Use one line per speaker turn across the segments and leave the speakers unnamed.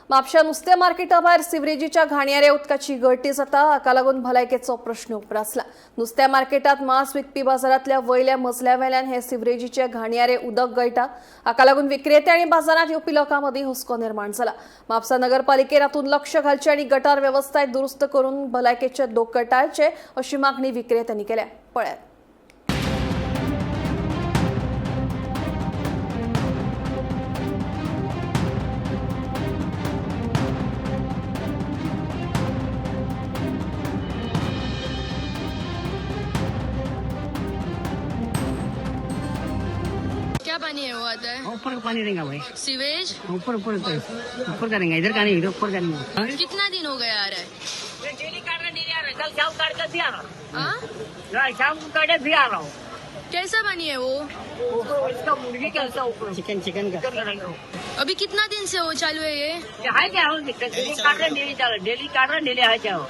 म्हापश्या नुस्तें मार्केटा भायर सिवरेजीच्या घाणयाऱ्या उदकाची गळटी जाता. हाका लागून भलायकेचो प्रश्न उप्रासला. नुस्त्या मार्केटात मांस विकपी बाजारांतल्या वयल्या मजल्या वेल्यान हे सिवरेजीचे घाणयारे उदक गळटा. हाका लागून विक्रेते आनी बाजारांत येवपी लोकां मदीं हुस्को निर्माण जाला. म्हापसा नगरपालिकेन हातूंत लक्ष घालचें आनी गटार वेवस्थाय दुरुस्त करून भलायकेचे धोके टाळचे अशी मागणी विक्रेत्यांनी केल्या. पळयात.
क्या पानी है वो आता है?
ऊपर का पानी रहेगा भाई.
सीवेज.
ऊपर ऊपर तो ऊपर का रहेगा, इधर का नहीं, इधर ऊपर का नहीं. हाँ?
कितना दिन हो गया आ रहा है?
डेली काट रहा, डेली आ रहा है. कल शाम काट कर भी आ रहा हूँ.
हाँ?
शाम को काटे भी आ रहा हूँ.
कैसा पानी है वो?
इसका मुर्गी कैसा ऊपर चिकन चिकन का
अभी कितना दिन से वो चालू है ये?
है क्या हो? डेली काट रहा, डेली चालू, डेली काट रहा, डेली है क्या हो?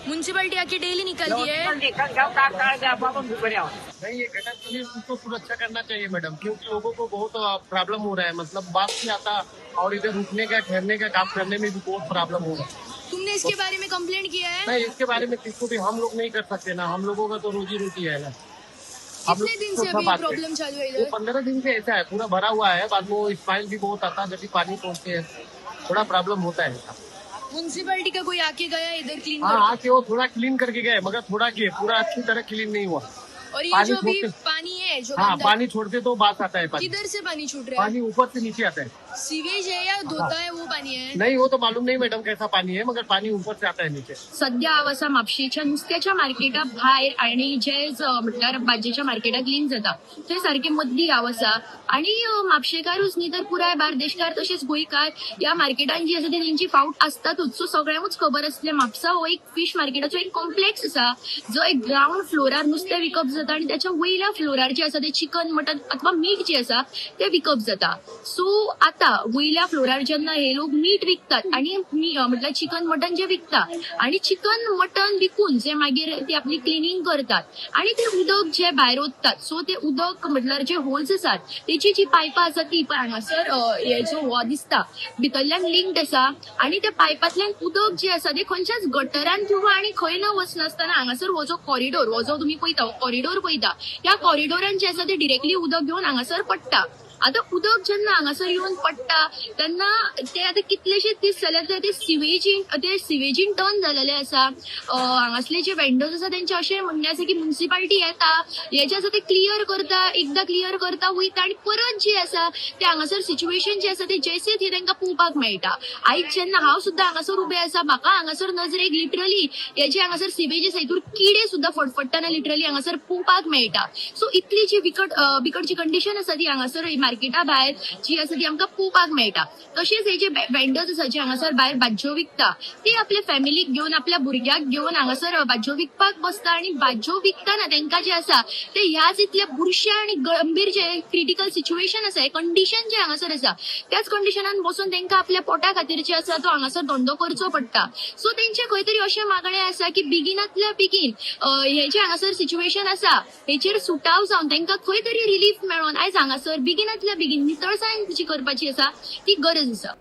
म्यूनसिपलिटी आके डेली निकलती है?
कल शाम काट काट के आप ऊपर आओ.
नहीं, ये गटर पुलिस उसको सुरक्षा करना चाहिए मैडम, क्योंकि लोगों को बहुत प्रॉब्लम हो रहा है. मतलब बात नहीं आता और इधर रुकने का, ठहरने का, काम करने में भी बहुत प्रॉब्लम हो रहा है.
तुमने इसके बारे में कंप्लेंट किया है?
नहीं, इसके बारे में किसको भी हम लोग नहीं कर सकते ना. हम लोगों का तो रोजी रोटी है ना. हम
कितने
लोग
दिन
तो
से
सब
अभी
आते हैं.
प्रॉब्लम चालू है
वो
इधर?
15 दिन से ऐसा है, पूरा भरा हुआ है. बाद में वो स्माइल भी बहुत आता है, जब भी पानी पहुंचते हैं थोड़ा प्रॉब्लम होता है.
म्यूनसिपलिटी का कोई आके गया इधर क्लीन
हाँ,
कर?
आके वो थोड़ा क्लीन करके गए, मगर थोड़ा किए, पूरा अच्छी तरह क्लीन नहीं हुआ.
और ये
पानी
जो अभी
छोड़ते-
पानी है जो
हाँ,
गंदा-
पानी छोड़ते तो बास आता है पानी.
किधर से पानी छूट रहा है?
पानी ऊपर से नीचे आता है.
सीवेज है या धोता है वो पानी है?
नहीं, वो तो मालूम नहीं मैडम कैसा पानी है, मगर पानी ऊपर से आता है नीचे.
सध्या हांव आसा म्हापशेच्या नुस्त्याच्या मार्केटा भायर आणि जे म्हटल्यार भाजयेच्या मार्केटाक लिंक जाता थंय सारके मदली हांव आसा. आणि म्हापशेकारूच न्ही तर पुराय बार्देशकार तशेंच गोंयकार ह्या मार्केटान जी आसा ती तेंची फावट आसतातूच. सो सगळ्यांकूच खबर आसलें, म्हापसा हो एक फिश मार्केटाचो एक कॉम्प्लेक्स आसा, जो एक ग्रावंड फ्लोरार नुस्तें विकप जाता आणि त्याच्या वयल्या फ्लोरार जे आसा ते चिकन, मटन अथवा मीट जे आसा ते विकप जाता. सो आता वयल्या फ्लोरार जेन्ना हे लोक मीट विकतात आणि म्हटल्यार चिकन मटन जे विकता आणि चिकन मटन विकून जे मागीर ती आपली क्लिनींग करतात आणि ते उदक जे भायर ओततात, सो ते उदक म्हटल्यार जे होल्स आसात तेची जी पायपां आसात ती हांगासर हे जो हो दिसता भितरल्यान लिंक्ड आसा आणि त्या पायपांतल्यान उदक जे आसा ते खंयच्याच गटरान किंवा आणि खंय न वचनासतना हांगासर हो जो कॉरिडोर, हो जो तुमी पळयता कॉरिडोर पळयता, ह्या कॉरिडोरान जे आसा ते डिरेक्टली उदक घेवन हांगासर पडटा. आता उदक जेन्ना हांगासर येवन पडटा तेन्ना ते आतां कितलेशेच दीस जाले ते सिवेजीन, ते सिवेजीन टर्न जालेले आसा. हांगासले जे वेंडर्स आसा तेंचे अशें म्हणणें आसा की म्युन्सिपालिटी येता, हे जे आसा ते क्लियर करता, एकदां क्लियर करता वयता आणि परत जे आसा ते हांगासर सिच्युएशन जे आसा ते जैसे थे तांकां पळोवपाक मेळटा. आयज जेन्ना हांव सुद्दां हांगासर उबें आसा, म्हाका हांगासर नजरेक लिटरली हे जे हांगासर सिवेज आसा हितूर किडे सुद्दां फडफडटना लिटरली हांगासर पळोवपाक मेळटा. सो इतली जी बिकट बिकट जी कंडिशन आसा ती हांगासर मार्केटा भायर जी आसा ती आमकां पळोवपाक मेळटा. तशेंच हे जे वेंडर्स आसा जे हांगासर भायर भाजयो विकता ते आपल्या फॅमिलीक घेवन, आपल्या भुरग्याक घेवन हांगासर भाजयो विकपाक बसता आणि भाजयो विकतना तांकां जे आसा ते ह्याच इतल्या बुरश्या आणि गंभीर जे क्रिटिकल सिच्युएशन आसा, कंडिशन जे हांगासर आसा त्याच कंडिशनान बसून तांकां आपल्या पोटा खातीर जे आसा तो हांगासर धंदो करचो पडटा. सो तेंचे खंय तरी अशें मागणें आसा की बेगिनातल्या बेगीन हे जे हांगासर सिच्युएशन आसा हेचेर सुटाव जावन तांकां खंय तरी रिलीफ मेळोन आयज हांगासर बेगिनातल्या बेगीन नितळसाण जी करपाची आसा ती गरज आसा.